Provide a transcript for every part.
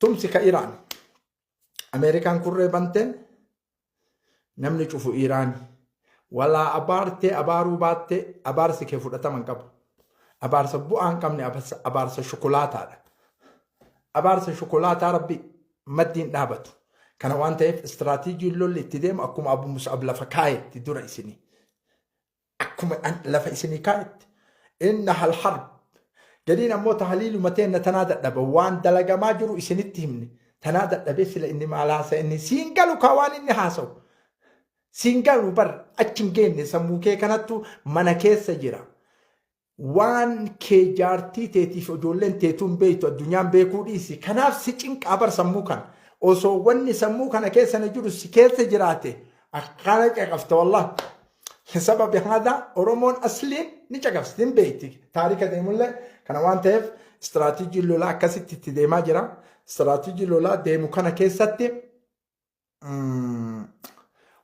Tumsi ka Iraan. Ameerikaan kurree bante namni cufu Iraan. Walaa abaartee abaaruu baatte abaarsi kee fudhatama hin qabu. Abaarsa bu'aa hin qabne abaarsa shokolaataadha. Abaarsa shokolaataa rabbi maddiin dhaabatu. Kana waan ta'eef istiraatiijiin lolli itti deemu akkuma Abu Mus'ab lafa kaayetti dura isinii. Akkuma lafa isinii kaayetti. Inna hal harb. Gadiin ammoo tahaliiluma teenna tanaa dadhaba. Waan dalagamaa jiru isinitti himne. Tanaa dadhabee sila inni maal haasa inni siin galu kaa waan inni haasa'u. Siin galu bar achi hin geenne sammuu kee kanattu mana keessa jira. Waan kee jaartii teetiif ijoolleen teetuu hin beektu addunyaan beekuu dhiisi. Kanaaf si cinqaa bar sammuu kana. Osoo wanni sammuu kana keessa na jiru si keessa jiraate akkana caqafta wallah. Sababi haadha Oromoon asliin ni caqafsti hin beekti. Taarika deemullee kana waan ta'eef istiraatiijii lolaa akkasitti itti deemaa jira. Istiraatiijii lolaa deemu kana keessatti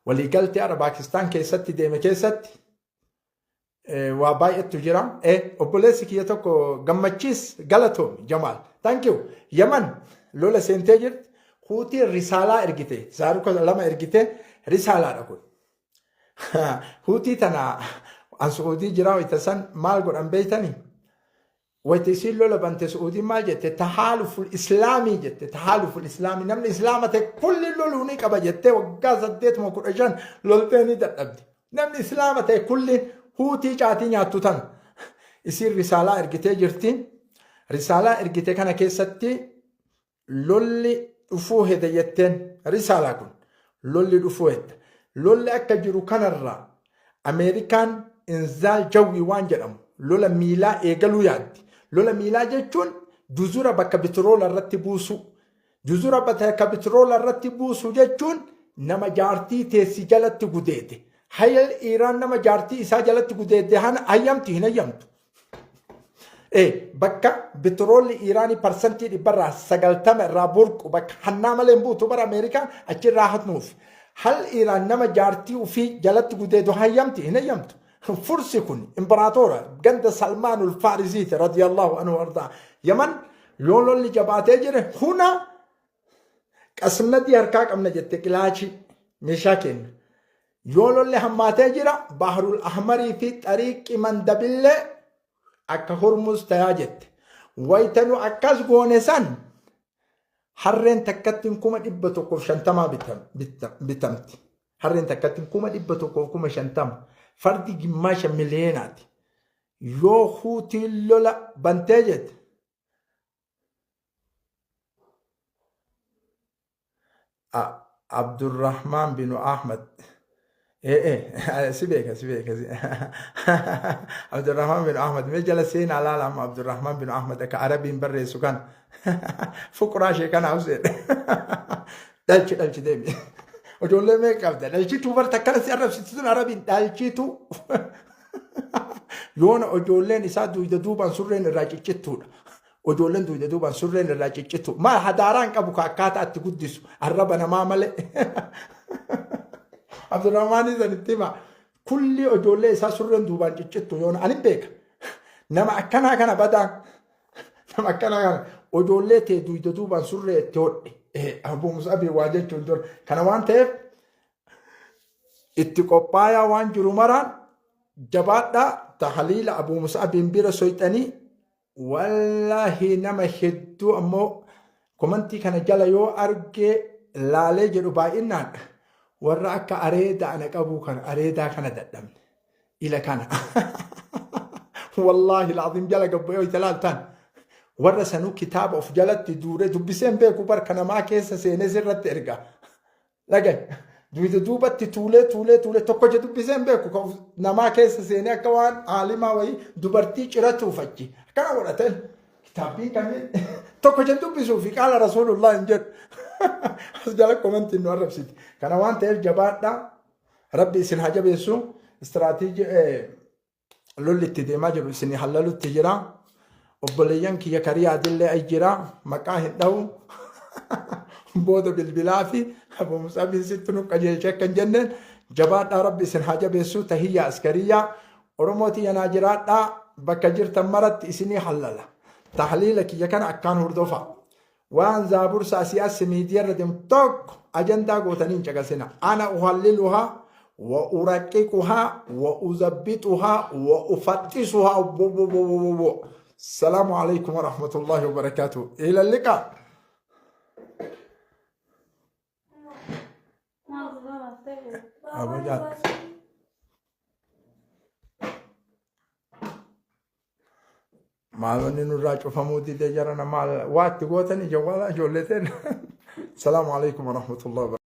waliigaltee har'a Paakistaan keessatti deeme keessatti waa baay'eetu jira. Obboleessi kiyya tokko gammachiis galatoomi Jamaal. Thank you. Yaman lola seentee jirti. Huutiin risaalaa ergite. Saaruka lama ergite risaalaadha kun. Huutii tana an Su'uudii jira wayita san maal godhan beeytanii? Wayita isiin lola bante Su'uudiin maal jette? Tahaaluful Islaamii jette. Tahaaluful Islaamii namni Islaama ta'e kulli loluu ni qaba jettee waggaa 8 15 loltee ni dadhabde. Namni Islaama ta'e kulli huutii caatii nyaattu tana. Isiin risaalaa ergitee jirti. Risaalaa ergite kana keessatti lolli dhufuu heda jetteen risaalaa kun lolli dhufuu hedda. Lolli akka jiru kanarraa Ameerikaan inzaal jawwii waan jedhamu lola miilaa eegaluu yaaddi. Lola miilaa jechuun juzura bakka bitiroola irratti buusuu. Juzura bakka bitiroola irratti buusuu jechuun nama jaartii teessi jalatti gudeede. Hayal Iiraan nama jaartii isaa jalatti gudeedde hayyamti hin hayyamtu. Bakka bitiroolli Iiraanii parsantii dhibbarraa 90 irraa burqu bakka hannaa malee hin buutu bara Ameerikaan achirraa hatnuuf. Hal Iiraan nama jaartii ofii jalatti gudeedu hayyamti hin hayyamtu. Fursi kun imparaatora ganda Salmaanul Faarisiiti radiyallahu anhu ardaa. Yaman yoo lolli jabaatee jire huna qasnadii harkaa qabna jette qilaachii meeshaa kenna. Yoo lolli hammaatee jira Bahrul Ahmarii fi Xariiqi Mandabillee akka Hormuz tayaa jette. Wayita nu akkas goone san harreen takkattiin 150,000 bitamti. Harreen takkattiin 150,000. Fardi gimmaasha miliyeenaati. Yoo huutiin lola bantee jette Abdurrahman bin Ahmad. Si beeka si beeka. Abdurrahman bin Ahmad mee jala seenaa laala amma Abdurrahman bin Ahmad akka Arabiin barreessu kana. Fuqraa ishee kana hafsee. Dhalchi dhalchi deemi. Ijoollee mee qabda dhalchituu barta akkana si arrabsitu sun Arabiin dhalchituu. Yoona ijoolleen isaa duyda duubaan surreen irraa ciccittuudha. Ijoolleen duyda duubaan surreen irraa ciccitu. Maal hadaaraa hin qabu ka akkaataa itti guddisu arraba namaa malee. Abdurrahmaan san itti hima. Kulli ijoollee isaa surreen duubaan ciccittu yoona ani beeka. Nama akkanaa kana badaan. Nama akkanaa kana ijoollee tee duyda duubaan surree itti hodhe. Abuu Mus'abii waa jechuun dura. Kana waan ta'eef itti qophaayaa waan jiru maraan jabaadhaa tahaliila Abuu Mus'abiin bira soyxanii Wallaahi nama hedduu ammoo komantii kana jala yoo argee laalee jedhu baay'inaan warra akka areeda ana qabuu kana areedaa kana dadhabne ila kana wallaahi laaziim jala gabbayoo itti laaltan warra sanuu kitaaba of jalatti duure dubbiseen beeku barka namaa keessa seenee sirratti erga Dhaga'i. Duyda duubatti tuulee tuulee tuulee tokko je dubbisee hin beeku kan namaa keessa seenee akka waan aalimaa wayii dubartii ciratuuf achi akkana godhateen kitaabbiin kamiin tokko je dubbisuu fi qaala rasuulullah hin jedhu as jala komentiin nu arrabsiti. Kana waan ta'eef jabaadhaa rabbi isin haa jabeessu istiraatiijii lolli itti deemaa jiru isin hallalutti jira. Obboleeyyan kiyya kariyaadillee ay jira maqaa hin dhahu. Booda bilbilaa fi Abu Musabiin sitti nu qajeelche akka hin jenneen jabaadhaa rabbi isin haa jabeessu tahiyyaa askariyyaa Oromoo tiyya naa jiraadhaa bakka jirtan maratti isinii hallala. Tahliila kiyya kana akkaan hordofaa. Waan zaabursa asii as miidiyaa irra deemu tokko ajandaa gootanii hin caqasina. Ana uhalliluhaa wa uraqiquhaa wa uzabbixuhaa wa ufaxxisuhaa wo wo wo wo wo wo. Salaamu alaikum wa rahmatullahi wa barakaatuh. Ila liqaa. Abu Jahl. Maal wanni nurraa cufamuu didee jarana maal waa itti gootanii jawwaala ijoollee ta'e. Salaamu alaikum wa rahmatullahi wa barakatuh.